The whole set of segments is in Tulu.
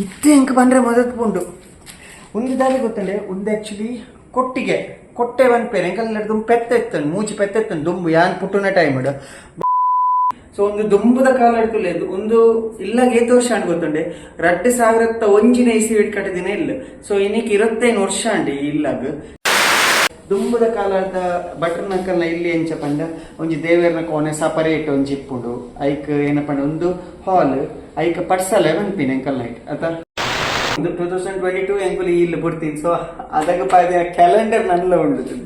ಇತ್ತೆ ಎಂಕ್ ಪಂಡ್ರೆ ಮದತ್ ಪುಂಡು. ಉಂದು ದಾದ ಗೊತ್ತುಂಡೆ, ಉಂದು ಆಕ್ಚುಲಿ ಕೊಟ್ಟಿಗೆ ಕೊಟ್ಟೆ ಪನ್ಪೇರು. ಎಂಕಲ್ನ ದುಂಬು ಪೆತ್ತ ಇತ್ತಂಡು, ಮೂಜಿ ಪೆತ್ತ ಇತ್ತಂಡು ದುಂಬು ಯಾನ್ ಪುಟ್ಟುನ ಟೈಮ್. ಸೊ ಒಂದು ದುಂಬುದ ಕಾಲ ಇರ್ತುಲ್ಲ. ಒಂದು ಇಲ್ಲಾಗ ಏತ್ ವರ್ಷ ಅಂಡ್ ಗೊತ್ತುಂಡೆ, 2001ನೇ ಇಸ್ವಿಡ್ ಕಟ್ಟಿದಿನ ಇಲ್ಲ. ಸೊ ಇನ್ನಿಕ್ 25 ವರ್ಷ ಅಂಡ್ ಈ ಇಲ್ಲಾಗ. ದುಂಬುದ ಕಾಲದ ಭಟ್ರನಕಲ್ನ ಇಲ್ಲಿ ಎಂಚ ಪಂಡ ಒಂಜಿ ದೇವೆರ್ನ ಕೋಣೆ ಸಪರೇಟ್ ಒಂಜಿ ಇಪ್ಪುಂಡು. ಐಕ್ ಏನಪಂಡ ಒಂದು ಹಾಲ್, ಐಕ್ ಪಡ್ಸಲೆ ಪನ್ಪಿನ ಎಂಕಲ್ನ ಐಟ್ ಅತ. ಒಂದು 2022 ಎಂಕುಲು ಈ ಇಲ್ಲು ಬುಡ್ತೀನಿ. ಸೊ ಅದಗ ಪಾದ ಕ್ಯಾಲೆಂಡರ್ ನನ್ಲ ಉಂಡು.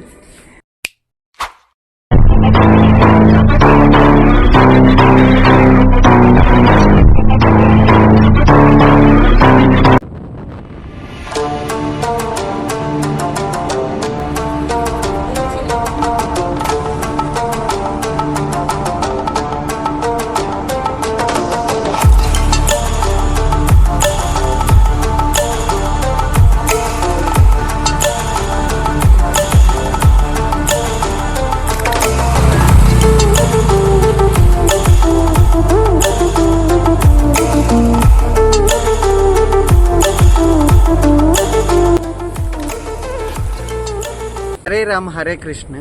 ಹರೇ ರಾಮ್ ಹರೇ ಕೃಷ್ಣ.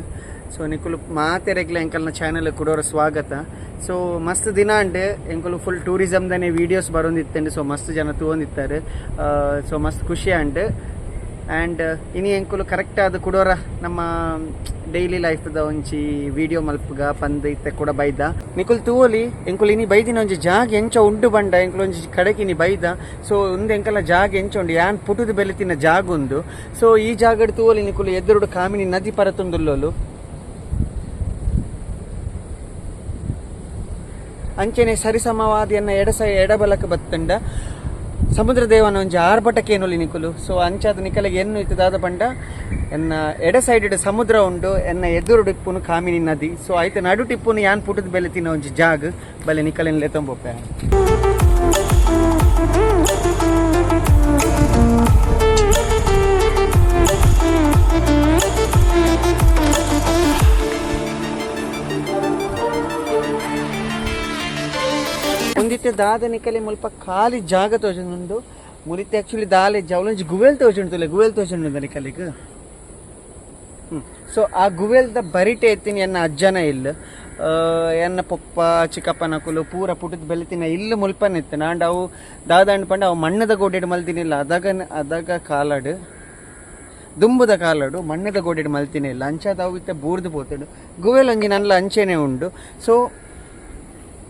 ಸೊ ನಿಕುಲು ಮಾತೆರೆಗ್ಲ ಎಂಕಲ್ನ ಚಾನೆಲ್ ಕುಡೋರ ಸ್ವಾಗತ. ಸೊ ಮಸ್ತ್ ದಿನ ಅಂಡ್ ಎಂಕುಲು ಫುಲ್ ಟೂರಿಸಮ್ ದನೆ ವೀಡಿಯೋಸ್ ಬರೋಂದಿತ್ತಂಡು. ಸೊ ಮಸ್ತ್ ಜನ ತೂವೊಂದಿತ್ತಾರೆ. ಸೊ ಮಸ್ತ್ ಖುಷಿ ಅಂಡ್. ಆ್ಯಂಡ್ ಇನಿ ಎಂಕುಲು ಕರೆಕ್ಟ್ ಆದ್ ಕುಡೋರ ನಮ್ಮ ಡೈಲಿ ಲೈಫ್ದ ಒಂಜಿ ವಿಡಿಯೋ ಮಲ್ಪುಗ ಪಂದ್ ಇತ್ತೆ ಕೂಡ ಬೈದ. ನಿಕುಲು ತೂವೊಲಿ, ಎಂಕುಲು ಇನಿ ಬೈದಿನ ಒಂಜಿ ಜಾಗ ಎಂಚ ಉಂಡು ಬಂಡ, ಎಂಕುಲು ಒಂಜಿ ಕಡೆಕ್ ಇನಿ ಬೈದ. ಸೊ ಉಂದು ಎಂಕಲ್ನ ಜಾಗ ಎಂಚ ಉಂಡು, ಯಾನ್ ಪುಟುದು ಬೆಲೆತಿನ ಜಾಗ ಉಂದು. ಸೊ ಈ ಜಾಗಡ್ ತೂವೊಲಿ ನಿಕುಲು, ಎದುರುಡು ಕಾಮಿನಿ ನದಿ ಪರತೊಂದುಲ್ಲೋಲು. ಅಂಚೆನೆ ಸರಿಸಮವಾದ ಎನ್ನ ಎಡ ಸೈ ಎಡಬಲಕ ಬತ್ತಂಡ ಸಮುದ್ರ ದೇವನ ಒಂಜಿ ಆರ್ಭಟಕ್ಕೆ ಏನುಲಿ ನಿಕುಲು. ಸೊ ಅಂಚಾದ ನಿಕಲೆಗೆ ಎನ್ನು ಇತ್ತು ದಾದ ಪಂಡ, ಎನ್ನ ಎಡ ಸೈಡ್ ಸಮುದ್ರ ಉಂಡು, ಎನ್ನ ಎದುರುಡು ಇಪ್ಪುನು ಕಾಮಿನಿ ನದಿ. ಸೊ ಐತ ನಡು ಟಿಪ್ಪುನು ಯಾನ್ ಪುಟದ ಬೆಲೆ ತಿನ್ನ ಒಂಜಿ ಜಾಗ್. ಬಲೆ ನಿಕಲೆನ್ ಲೆತೊಂಬೊಪ್ಪೆ. ಒಂದಿತ್ತೆ ದಾದ ನಿಕಲೆ ಮುಲ್ಪ ಖಾಲಿ ಜಾಗ ತೋಜೊಂದುಂಡು. ಮುಲಿತೆ ಆಕ್ಚುಲಿ ದಾಲೆ ಜವಲಂಜಿ ಗುವೆಲ್ ತೋಜುಂಡು, ಗುವೆಲ್ ತೋಜುಂಡು ನಿಕಲೆಗ್. ಸೊ ಆ ಗುವೆಲ್ದ ಬರಿಟೆ ಎತ್ತಿನ ಎನ್ನ ಅಜ್ಜನ ಇಲ್ಲು, ಎನ್ನ ಪೊಪ್ಪ ಚಿಕ್ಕಪ್ಪನಕುಲು ಪೂರ ಪುಟದ ಬೆಲೆತಿನ ಇಲ್ಲು ಮುಲ್ಪನ ಇತ್ತು. ನಾಂಡ ಅವು ದಾದ ಪಂಡ ಅವು ಮಣ್ಣದ ಗೋಡೆಡ್ ಮಲ್ತಿನಿಲ್ಲ. ಅದಾಗ ಅದಾಗ ಕಾಲಡು, ದುಂಬುದ ಕಾಲಡು ಮಣ್ಣದ ಗೋಡೆಡ್ ಮಲ್ತಿನ ಇಲ್ಲ. ಅಂಚಾದ ಅವು ಇತ್ತೆ ಬೂರ್ದು ಪೋತುಂಡು. ಗುವೆಲ್ ಒಂಜಿ ನಲ್ಲ ಅಂಚೆನೆ ಉಂಡು. ಸೊ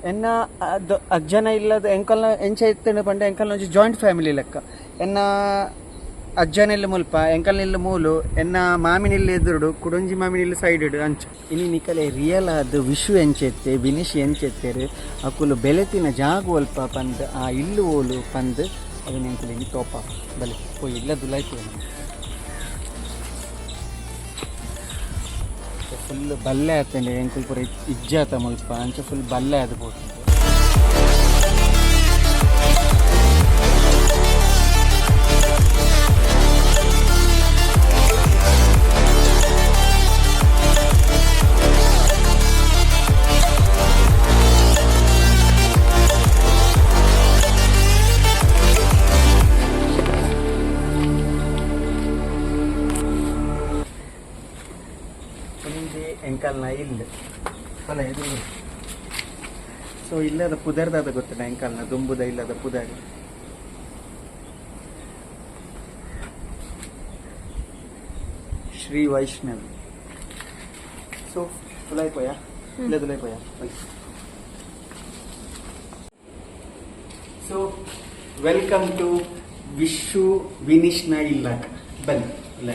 ಎನ್ನ ಅಜ್ಜನ ಇಲ್ಲದ ಎಂಕಲ್ನ ಎಂಚ ಇತ್ತಂಡು ಪಂಡ, ಎಂಕಲ್ನ ಒಂಜಿ ಜಾಯಿಂಟ್ ಫ್ಯಾಮಿಲಿ ಲೆಕ್ಕ. ಎನ್ನ ಅಜ್ಜನೆಲ್ಲ ಮುಲ್ಪ, ಎಂಕಲ್ನೆಲ್ಲ ಮೂಲು, ಎನ್ನ ಮಾಮಿನಿಲ್ಲ ಎದುರುಡು, ಕುಡೊಂಜಿ ಮಾಮಿನಿಲ್ಲ ಸೈಡ್ ಅಂಚ. ಇನಿ ನಿಕಲೆ ರಿಯಲ್ ಆದ್ ವಿಶು ಎಂಚೆತ್ತೆ, ವಿನಿಶ್ ಎಂಚೆತ್ತೆರು, ಅಕುಲು ಬೆಲೆತಿನ ಜಾಗ ಒಲ್ಪ ಪಂದ್, ಆ ಇಲ್ಲು ಓಲು ಪಂದ್ ಅವನ ಎಂಕುಲು ಇನಿ ತೋಪ. ಬಲೆ ಪೋಯಿ ಇಲ್ಲ ದುಲಾಯ್ತು. ಫುಲ್ ಬಲ್ಲೆ ಆತಂಡೆ. ಎಂಕುಲು ಪೂರ ಇಜ್ಜಾತ ಮುಲ್ಪ, ಅಂಚ ಫುಲ್ ಬಲ್ಲೆ ಆದ್ ಪೋತುಂಡು. ಒಂಜಿ ಎಂಕಲ್ನ ಇಲ್ಲು ಅಲ್ಲ ಎದುರು. ಸೊ ಇಲ್ಲದ ಪುದರ್ದಾದ ಗೊತ್ತಿಲ್ಲ, ಎಂಕಲ್ನ ದುಂಬುದ ಇಲ್ಲದ ಪುದರ್ ಶ್ರೀ ವೈಷ್ಣವಿ. ಸೊ ತುಲಾಯ್ಪೋಯ ಇಲ್ಲ ತುಲಾಯ್ಪೋಯ. ಸೊ welcome to Vishu ವಿನಿಶ್ನ ಇಲ್ಲಕ್ ಬನ್ನಿ ಇಲ್ಲ.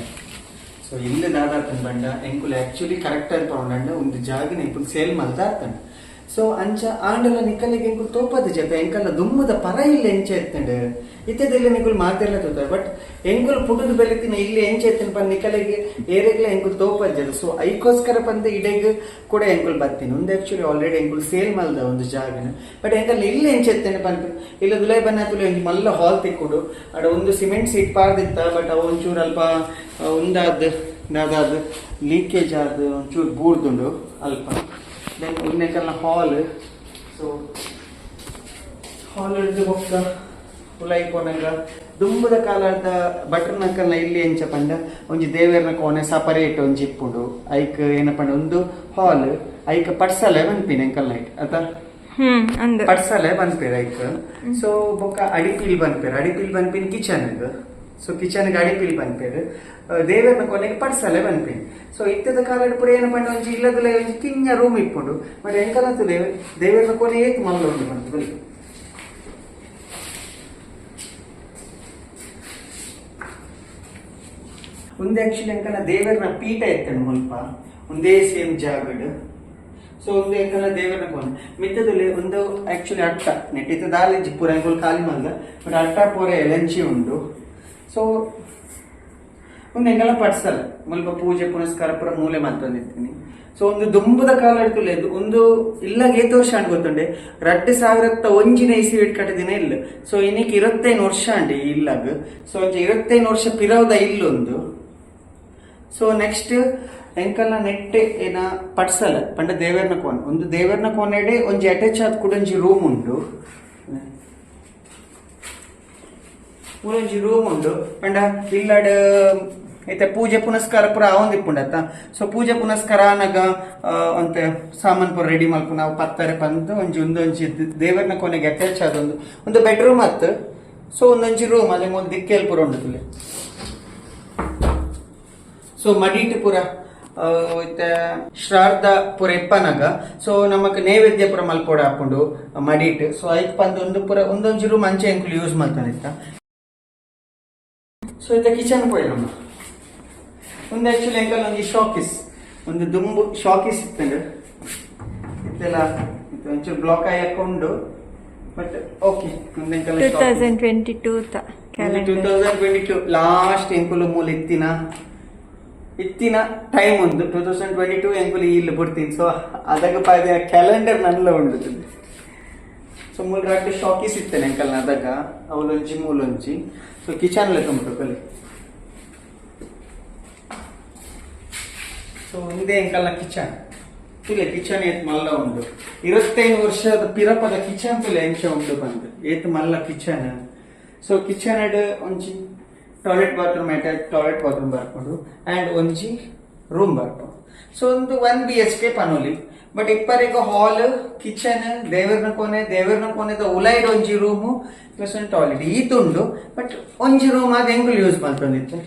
ಸೊ ಇಲ್ಲಿ ದಾದಾತನ್ ಬಂಡ, ಎಂಕುಲು ಆಕ್ಚುಲಿ ಕರೆಕ್ಟ್ ಆಗಿ ತಗೊಂಡಂಡ ಒಂದು ಜಾಗಿನ ಎಂಕುಲು ಸೇಲ್ ಮಲ್ತಾ ಇರ್ತಾನೆ. ಸೊ ಅಂಚ ಆಂಡಲ ನಿಕಲಿಗೆ ಎಂಕುಲು ತೋಪದ ಜೊತೆ ಎಂಕಲ್ನ ದುಮ್ಮದ ಪರ ಇಲ್ಲ ಎಂಚ ಎತ್ತಂಡು. ಇತ್ತದೆಲ್ಲ ನಿಕುಲು ಮಾತೆಲ್ಲ ತೋತಾರೆ, ಬಟ್ ಎಂಕುಲು ಪುಟದ ಬೆಲೆತಿನ ಇಲ್ಲಿ ಎಂಚ ಎತ್ತನ ಪಂದ್ ನಿಕಲಿಗೆ ಏರೆಗ್ಲ ಎಂಕುಲು ತೋಪದ ಜೊತೆ. ಸೊ ಐಕೋಸ್ಕರ ಪಂದ್ ಇಡೆಗ್ ಕೂಡ ಎಂಕುಲು ಬರ್ತೀನಿ. ಒಂದು ಆಕ್ಚುಲಿ ಆಲ್ರೆಡಿ ಎಂಕುಲು ಸೇಲ್ ಮಲ್ದ ಒಂದು ಜಾಗನ, ಬಟ್ ಎಂಕಲ್ ಇಲ್ಲಿ ಎಂಚ ಎತ್ತಂಡು ಪನ್ಪ. ಇಲ್ಲ ದುಲೈ ಬನ್ನ ತುಲೆ ಒಂಜಿ ಮಲ್ಲ ಹಾಲ್ ತಿಕ್ಕುಡು. ಅಡ ಒಂದು ಸಿಮೆಂಟ್ ಸೀಟ್ ಪಾರ್ದಿತ್ತ, ಬಟ್ ಅವು ಒಂಚೂರು ಅಲ್ಪ ಉಂದಾದ್ ದಾದಾದ್ ಲೀಕೇಜ್ ಆದ್ ಒಂಚೂರು ಬೂರ್ದುಂಡು ಅಲ್ಪ. Then ಉನ್ನೆಕಲ್ನ ಹಾಲ್. ಸೊ ಹಾಲ್ ಹಿಡ್ದು ಬೊಕ್ಕ ಉಲಾಯಿ ಪೋನಗ ದುಂಬುದ ಕಾಲದ ಭಟ್ರನಕಲ್ನ ಇಲ್ಲಿ ಎಂಚ ಪಂಡ ಒಂಜಿ ದೇವೆರ್ನ ಕೋಣೆ ಸಪರೇಟ್ ಒಂಜಿ ಇಪ್ಪುಂಡು. ಐಕ್ ಏನ ಪಂಡ ಒಂದು ಹಾಲ್ ಐಕ್ ಪಡ್ಸಲೆ ಪನ್ಪಿನ ಎಂಕಲ್ ನೈಟ್ ಅತ. ಅಂದ್. ಪಡ್ಸಲೆ ಪನ್ಪೇರ್ ಐಕ್. ಸೊ ಬೊಕ್ಕ ಅಡಿಪಿಲ್ ಪನ್ಪೇರ್, ಅಡಿಪಿಲ್ ಪನ್ಪಿನ ಕಿಚನ್. ಸೊ ಕಿಚನ್ ಅಡಿಪಿಲ್ ಪನ್ಪೇರ್, ದೇವೆರ್ನ ಕೊನೆಗೆ ಪಡ್ಸಲೆ ಪನ್ಪಿನ. ಸೊ ಇತ್ತದ ಕಾಲಡ್ ಪೂರ ಏನ ಪಂಡ ಒಂಜಿ ಇಲ್ಲದಲ ಒಂಜಿ ಕಿಂಜ ರೂಮ್ ಇಪ್ಪುಂಡು. ಬಟ್ ಎಂಕಲಂತ ದೇವೆರ್ನ ಕೊನೆ ಏತ್ ಮಲ್ಲ ಉಂಡು ಪಂದ್ ಬಲ್ಲಿ. ಒಂದು ಆಕ್ಚುಲಿ ಎಂಕಲ್ನ ದೇವೆರ್ನ ಪೀಠ ಇತ್ತಂಡು ಮುಲ್ಪ ಒಂದೇ ಸೇಮ್ ಜಾಗಡ್. ಸೊ ಒಂದು ಎಂಕಲ್ನ ದೇವರನ ಕೋಣೆ ಮಿತ್ತದಲ್ಲಿ ಒಂದು ಆಕ್ಚುಲಿ ಅಟ್ಟ ನೆಟ್ಟಿತ್ತ ದಾಲಿಂಚಿ ಪೂರ ಎಂಕುಲು ಖಾಲಿ ಮಲ್ದ, ಬಟ್ ಅಟ್ಟ ಪೂರ ಎಲಂಚಿ ಉಂಡು. ಸೊ ಒಂದು ಎಂಕಲ್ನ ಪಡ್ಸಲ್ಲ ಮುಲ್ಪ ಪೂಜೆ ಪುನಸ್ಕಾರ ಪೂರ ಮೂಲೆ ಮಲ್ತೊಂದಿತ್ತೀನಿ. ಸೊ ಒಂದು ದುಂಬುದ ಕಾಲ ಇಡ್ತುಲೆ ಒಂದು ಇಲ್ಲ ಏತ್ ವರ್ಷ ಅಂಡ್ ಗೊತ್ತುಂಡೆ, 2001ನೇ ಇಸ್ವಿ ಕಟ್ಟಿದಿನ ಇಲ್ಲ. ಸೊ ಇನ್ನಿಕ್ 25 ವರ್ಷ ಅಂಡಿ ಈ ಇಲ್ಲಾಗ. ಸೊ ಒಂಜಿ 25 ವರ್ಷ ಪಿರವುದ ಇಲ್ಲೊಂದು. ಸೊ ನೆಕ್ಸ್ಟ್ ಎಂಕಲ್ನ ನೆಟ್ ಏನ ಪಡ್ಸಲ ಪಂಡ ದೇವೆರ್ನ ಕೋಣೆ, ಒಂದು ದೇವೆರ್ನ ಕೋಣೆಡೆ ಒಂಜಿ ಅಟ್ಯಾಚ್ ಆದ್ ಕೂಡ ಒಂಜಿ ರೂಮ್ ಉಂಡು. ಒಂಜಿ ರೂಮ್ ಉಂಡು ಪಂಡ ಇಲ್ಲಡ್ ಐತೆ ಪೂಜೆ ಪುನಸ್ಕಾರ ಪೂರ ಆವೊಂದಿಪ್ಪುಂಡತ್ತ. ಸೊ ಪೂಜೆ ಪುನಸ್ಕಾರ ಆನಗ ಅಂತೆ ಸಾಮಾನ್ ಪೂರ ರೆಡಿ ಮಲ್ಪು ನಾವು ಪತ್ತಾರೆ ಪಂದ್ ಒಂಜಿ ಒಂದೊಂಜಿ ದೇವರ್ನ ಕೊನೆಗೆ ಅಟ್ಯಾಚ್ ಆದ ಒಂದು ಒಂದು ಬೆಡ್ರೂಮ್ ಅತ್ತು. ಸೊ ಒಂದೊಂಜಿ ರೂಮ್ ಅಲ್ಲಿ ಒಂದು ದಿಕ್ಕೆಲ್ ಪೂರ ಉಂಡು. ಸೊ ಮಡೀಟ್ ಪೂರ ಇತ್ತೆ ಶ್ರಾರ್ದ ಪೂರ ಇಪ್ಪನಗ ಸೊ ನಮಕ್ ನೈವೇದ್ಯ ಪೂರ ಮಲ್ಪೋಡ ಹಾಕೊಂಡು ಮಡೀಟ್. ಸೊ ಐಕ್ ಪಂದ್ ಒಂದು ಪೂರ ಒಂದೊಂಜಿ ರೂಮ್ ಅಂಚೆ ಎಂಕುಲು ಯೂಸ್ ಮಲ್ತಾನಿತ್ತ. ಸೊ ಇತ್ತ ಕಿಚನ್ ಪೋಯ್ ನಮ್ಮ ಒಂದು ಆಕ್ಚುಲಿ ಎಂಕಲ್ ಒಂಜಿ ಶಾಕಿಸ್ ಒಂದು ದುಂಬು ಶಾಕಿಸ್ ಇತ್ತಂಡು ಇತ್ತೆಲ್ಲ ಇತ್ತು ಒಂಚೂರು ಬ್ಲಾಕ್ ಆಗಿ ಹಾಕೊಂಡು, ಬಟ್ ಓಕೆ. ಒಂದು ಎಂಕಲ್ 2022 ತ ಕ್ಯಾಲೆಂಡರ್. 2022 ಲಾಸ್ಟ್ ಎಂಕುಲು ಮೂಲ ಇತ್ತಿನ ಇತ್ತಿನ ಟೈಮ್ ಒಂದು 2022 ಎಂಕುಲು ಇಲ್ಲಿ ಬಿಡ್ತೀನಿ. ಸೊ ಅದಾಗ ಪಾದ ಕ್ಯಾಲೆಂಡರ್ ನಲ್ಲ ಉಂಡು. ಸೊ ಮೂಲ ರಡ್ಡ್ ಶಾಕೀಸ್ ಇತ್ತೇನೆ ಎಂಕಲ್ನ ಅದಾಗ, ಅವಲೊಂಜಿ ಮೂಲೊಂಜಿ. ಸೊ ಕಿಚನ್ ಲೆಕ್ಕ ಕಲಿ. ಸೊ ಒಂದೇ ಎಂಕಲ್ನ ಕಿಚನ್ ತುಲೆ, ಕಿಚನ್ ಏತ್ ಮಲ್ಲ ಉಂಡು. 25 ವರ್ಷದ ಪಿರಪದ ಕಿಚನ್ ತುಲೆ ಎಂಚ ಉಂಡು ಬಂದು ಏತ್ ಮಲ್ಲ ಕಿಚನ್. ಸೊ ಕಿಚನ್ ಎಡ್ ಒಂಜಿ toilet bathroom, attach toilet bathroom ಬರ್ಕೊಂಡು ಅಂಡ್ ಒಂಜಿ ರೂಮ್ ಬರ್ಕೊಂಡು. ಸೊ ಒಂದು 1 BHK ಪನೋಲಿ, ಬಟ್ ಇಪ್ಪರಿಗ ಹಾಲ್, ಕಿಚನ್, ದೇವರ್ನ ಕೋಣೆ, ದೇವರ್ನ ಕೋಣೆದ ಉಲೈಡ್ ಒಂಜಿ ರೂಮು ಪ್ಲಸ್ ಒಂದು ಟಾಯ್ಲೆಟ್ ಈತುಂಡು. ಬಟ್ ಒಂಜಿ ರೂಮ್ ಅದು ಎಂಕುಲು ಯೂಸ್ ಮಲ್ತೊಂದಿತ್ತು.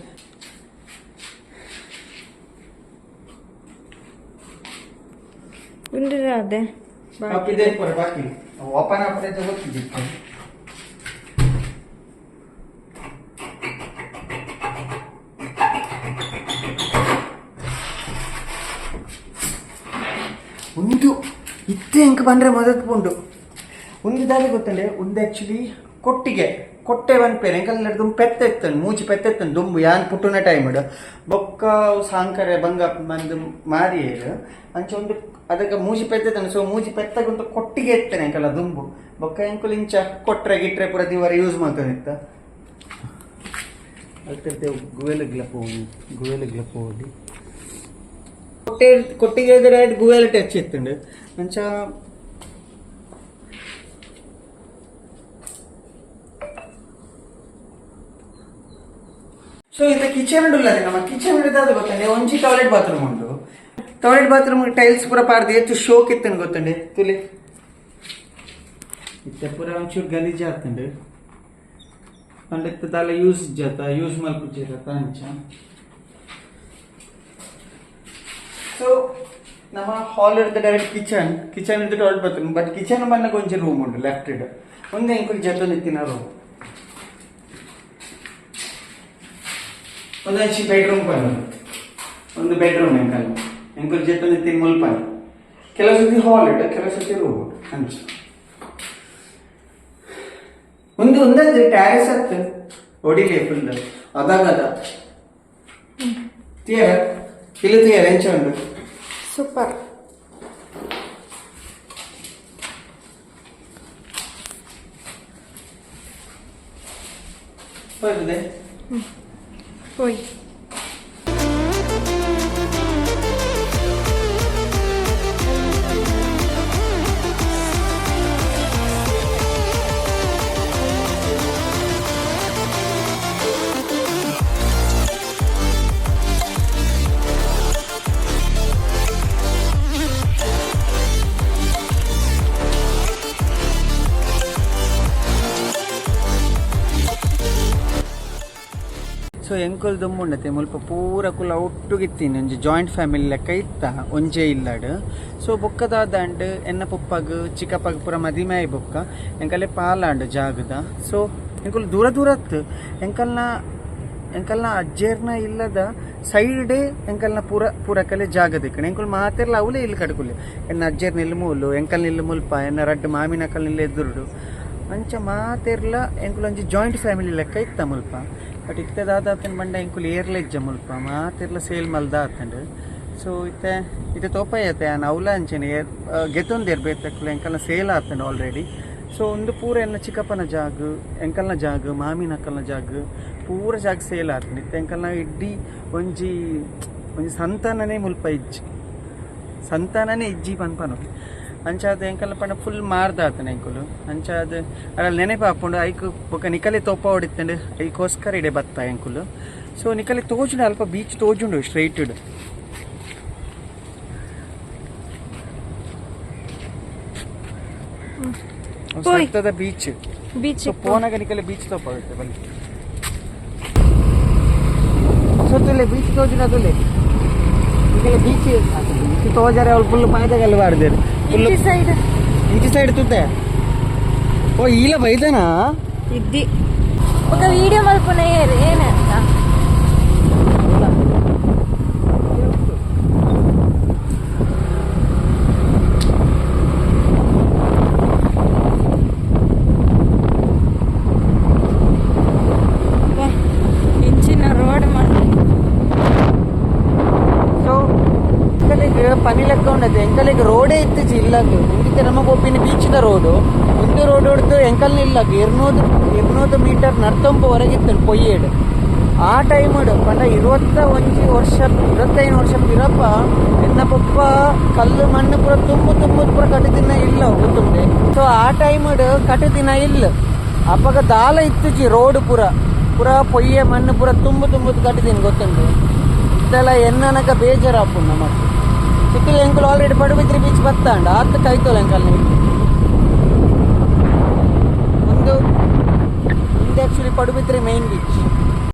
ಉಂಡು ಅದೇ. ಬಾಕಿ ಪೂರ ಬಾಕಿ ಓಪನ್ ಆಪರೇಟ್ ಗೊತ್ತಿದ್ದಿತ್ತು. ಉಂದು ಇತ್ತೆ ಎಂಕ್ ಬಂದ್ರೆ ಮದತ್ ಉಂಡು. ಒಂದು ದಾರಿ ಗೊತ್ತಂಡೆ, ಒಂದು ಆಕ್ಚುಲಿ ಕೊಟ್ಟಿಗೆ ಕೊಟ್ಟೆ ಪನ್ಪೇರು ಎಂಕಲ್ ದುಂಬು ಪೆತ್ತ ಎತ್ತನು, ಮೂಜಿ ಪೆತ್ತ ಎತ್ತನು ದುಂಬು ಯಾನ್ ಪುಟ್ಟುನ ಟೈಮ್ ಬೊಕ್ಕ ಸಾಂಕರೆ ಬಂಗ ಬಂದು ಮಾರಿಯೇರು ಅಂಚ ಒಂದು ಅದಕ್ಕೆ ಮೂಜಿ ಪೆತ್ತ ಎತ್ತನು. ಸೊ ಮೂಜಿ ಪೆತ್ತಗುಂಟು ಕೊಟ್ಟಿಗೆ ಎತ್ತನೆ ಎಂಕಲ್ಲ ದುಂಬು. ಬೊಕ್ಕ ಎಂಕುಲು ಇಂಚ ಕೊಟ್ರೆ ಗಿಟ್ರೆ ಪೂರ ದಿವರ ಯೂಸ್ ಮಾಡ್ತಾನಿತ್ತ. ಅಲ್ತಿರ್ತೇವೆ ಗುವೆಲುಗ್ಲ ಪೋಲಿ, ಗುವೆಲುಗ್ಲ ಪೋಲಿ ಕೊಟ್ಟೆ ಕೊಟ್ಟಿಗೆ ಡೈರೆಕ್ಟ್ ಗುವೆಲ್ ಟಚ್ ಇತ್ತುಂಡು ಅಂಚ. ಸೊ ಇಂತ ಕಿಚನ್ ಉಂಡುಲ್ಲ, ನಮ್ಮ ಕಿಚನ್ ಅದು ಗೊತ್ತಂಡೆ ಒಂಜಿ ಟಾಯ್ಲೆಟ್ ಬಾತ್ರೂಮ್ ಉಂಟು. ಟಾಯ್ಲೆಟ್ ಬಾತ್ರೂಮ್ ಟೈಲ್ಸ್ ಪೂರ ಪಾರ್ದು ಹೆಚ್ಚು ಶೋಕ್ ಇತ್ತಂಡು ಗೊತ್ತಂಡೆ ತುಲಿ. ಇತ್ತೆ ಪೂರ ಒಂಚೂರು ಗಲೀಜ್ ಆತಂಡು ಪಂಡ ಇತ್ತೆ ದಾಲ ಯೂಸ್ ಜಾತ ಯೂಸ್ ಮಲ್ಪುಜ್ಜೆರ್ ಅಂಚ. ಸೊ ನಮ್ಮ ಹಾಲ್ ಇರ್ದ ಡೈರೆಕ್ಟ್ ಕಿಚನ್, ಕಿಚನ್ ಇರ್ದ ಟಾಯ್ಲೆಟ್ ಬಾತ್ರೂಮ್. ಬಟ್ ಕಿಚನ್ ಬನ್ನಗ ಒಂಜಿ ರೂಮ್ ಉಂಟು ಲೆಫ್ಟ್ ಇಡ್, ಒಂದೇ ಎಂಕುಲು ಜತೊಂದು ಇತ್ತಿನ ರೂಮ್. ಒಂದೊಂಜಿ ಬೆಡ್ರೂಮ್ ಪಂಡ, ಒಂದು ಬೆಡ್ರೂಮ್ ಎಂಕಲ್ ಎಂಕುಲು ಜೆತ್ತೊಂದು ಇತ್ತಿನ ಮುಲ್ಪ. ಕೆಲವು ಸತಿ ಹಾಲ್ ಇಟ್ಟು ಕೆಲವು ಸತಿ ರೂಮ್ ಅಂಚ. ಒಂದು ಒಂದೊಂದು ಟ್ಯಾರೆಸ್ ಹತ್ತು ಹೊಡಿಲಿ ಫುಲ್ ಅದಾಗದ ತೀರ ಇಲ್ಲಿ ತೀರ ಎಂಚ ಉಂಟು. ಸೂಪರ್. ಹೋಯ್ತದೆ. ಹೋಯ್. ಸೊ ಎಂಕುಲು ದುಂಬುಂಡತೆ ಮುಲ್ಪ ಪೂರ ಕುಲ ಒಟ್ಟುಗಿತ್ತೀನಿ ಒಂಜಿ ಜಾಯಿಂಟ್ ಫ್ಯಾಮಿಲಿ ಲೆಕ್ಕ ಇತ್ತ ಒಂಜೇ ಇಲ್ಲಡ್. ಸೊ ಬೊಕ್ಕದಾದಂಡ್ ಎನ್ನ ಪೊಪ್ಪಗ್ ಚಿಕ್ಕಪ್ಪಗ್ ಪೂರ ಮದಿಮೆ ಆಯಿ ಬೊಕ್ಕ ಎಂಕಲೆ ಪಾಲಾಂಡ್ ಜಾಗದ. ಸೊ ಎಂಕುಲು ದೂರ ದೂರತ್ತು ಎಂಕಲ್ನ ಎಂಕಲ್ನ ಅಜ್ಜೇರ್ನ ಇಲ್ಲದ ಸೈಡೇ ಎಂಕಲ್ನ ಪೂರ ಪೂರ ಕಲೆ ಜಾಗ ದಿಕ್ಕಣ. ಎಂಕುಲು ಮಾತೆರ್ಲ ಅವಲೇ ಇಲ್ಲಿ ಕಡ್ಕುಲೆ. ಎನ್ನ ಅಜ್ಜೇರ್ನ ಇಲ್ಲಿ ಮೂಲು ಎಂಕಲ್ನ ಇಲ್ಲಿ ಮುಲ್ಪ ಎನ್ನ ರಡ್ಡ್ ಮಾಮಿನ ಕಲ್ನ ಎದುರುಡು ಅಂಚ ಮಾತೆರ್ಲ ಎಂಕುಲು ಒಂಜಿ ಜಾಯಿಂಟ್ ಫ್ಯಾಮಿಲಿ ಲೆಕ್ಕ ಇತ್ತ ಮುಲ್ಪ. ಬಟ್ ಇತ್ತೆ ದಾದಾತನ ಬಂಡ ಎಂಕುಲು ಏರ್ಲ ಇಜ್ಜ ಮುಲ್ಪ ಮಾತೆರ್ಲ ಸೇಲ್ ಮಲ್ದ ಆತಂಡ್. ಸೊ ಇತ್ತೆ ಇತ್ತೆ ತೋಪಾಯತೆ ಆನ್ ಅವಲ ಅಂಚನೆ ಗೆತೊಂದೇರ್ ಬೇತಕ್ಕುಲು ಎಂಕಲ್ನ ಸೇಲ್ ಆತಂಡ್ ಆಲ್ರೆಡಿ. ಸೊ ಒಂದು ಪೂರ ಎನ್ನ ಚಿಕ್ಕಪ್ಪನ ಜಾಗ ಎಂಕಲ್ನ ಜಾಗ ಮಾಮಿನಕ್ಕಲ್ನ ಜಾಗ ಪೂರ ಜಾಗ ಸೇಲ್ ಆತಂಡ್. ಇತ್ತೆ ಎಂಕಲ್ನ ಇಡ್ಡಿ ಒಂಜಿ ಒಂಜಿ ಸಂತಾನನೇ ಮುಲ್ಪ ಇಜ್ಜಿ ಸಂತಾನನೇ ಇಜ್ಜಿ ಪನ್ಪನು ಅಂಚಾದ ಎಂಕಲ್ನ ಪಂಡ ಫುಲ್ ಮಾರ್ದಾತನ ಎಂಕುಲು. ಅಂಚಾದ ಅದ್ರಲ್ಲಿ ನೆನಪು ಹಾಕೊಂಡು ಐಕ್ ಬೊಕ ನಿಕಲೆ ತೋಪ ಹೊಡಿತಂಡು ಐಕೋಸ್ಕರ ಇಡೆ ಬತ್ತ ಎಂಕುಲು. ಸೊ ನಿಕಲೆ ತೋಜುಂಡು ಅಲ್ಪ ಬೀಚ್ ತೋಜುಂಡು ಸ್ಟ್ರೈಟ್ ಸತ್ತದ ಬೀಚ್. ಬೀಚ್ ಸೊ ಪೋನಾಗ ನಿಕಲೆ ಬೀಚ್ ತೋಪ ಆಗುತ್ತೆ ಬನ್ನಿ. ಸೊ ತುಲೆ ಬೀಚ್ ತೋಜುಂಡು ತುಲೆ ನಿಕಲೆ ಬೀಚ್ ಬೀಚ್ ತೋಜಾರೆ ಅವ್ಳು ಫುಲ್ ಪಾಯ್ದಾಗಲ್ಲ ಬಾರ್ದೇರು ಫುಲ್ ಇಂಚಿ ಸೈಡ್ ಇಂಚಿ ಸೈಡ್ ತುತ್ತೆ. ಓ ಈಲ ಬೈದನಾ ಇದ್ದಿ ఒక వీడియో ಮಲ್ಪುನ ಏರ್ ಏನಂತ ಇಂಚಿನ ರೋಡ್ ಮಾಡಿ. ಸೊ ಎಂಕಲೆಗ್ ಪನಿ ಲೆಕ್ಕ ಉಂಡತೆ ಎಂಕಲೆಗ್ ರೋಡೇ ಇತ್ತಿಜಿ ಇಲ್ಲಗ್. ಇಂದಿತ್ತೆ ನಮ್ಮ ಪೋಪಿನ ಬೀಚ್ದ ರೋಡು ಒಂದು ರೋಡ್ ಹೊಡ್ದು ಎಂಕಲ್ನ ಇಲ್ಲಗ್ 200 ಮೀಟರ್ ನರ್ತೊಂಬು ಹೊರಗಿತ್ತು ಪೊಯ್ಯೇಡು. ಆ ಟೈಮ್ ಪಂಡ 21 ವರ್ಷ 25 ವರ್ಷ ಪಿರಪ್ಪ ಎನ್ನ ಪಪ್ಪ ಕಲ್ಲು ಮಣ್ಣು ಪೂರ ತುಂಬು ತುಂಬು ಪೂರ ಕಟ್ಟುದಿನ ಇಲ್ಲ ಗೊತ್ತುಂಡೆ. ಸೊ ಆ ಟೈಮ್ ಕಟ್ಟುದಿನ ಇಲ್ಲ ಅಪ್ಪಗ ದಾಲ ಇತ್ತಿಜಿ ರೋಡ್ ಪೂರ ಪೂರ ಪೊಯ್ಯೆ ಮಣ್ಣು ಪೂರ ತುಂಬು ತುಂಬುದು ಕಟ್ಟಿದೀನಿ ಗೊತ್ತುಂಡು. ಇತ್ತೆಲ್ಲ ಎನ್ನನಕ ಬೇಜಾರಾಪುಂಡು ನಮಕ್. ಚಿಕ್ಕಲು ಎಂಕುಲು ಆಲ್ರೆಡಿ ಪಡುಬಿದ್ರಿ ಬೀಚ್ ಬತ್ತಾಂಡ ಆತ ಕೈತೋಲ ಎಂಕಲ್ ಒಂದು ಒಂದು ಆಕ್ಚುಲಿ ಪಡುಬಿದ್ರಿ ಮೇನ್ ಬೀಚ್.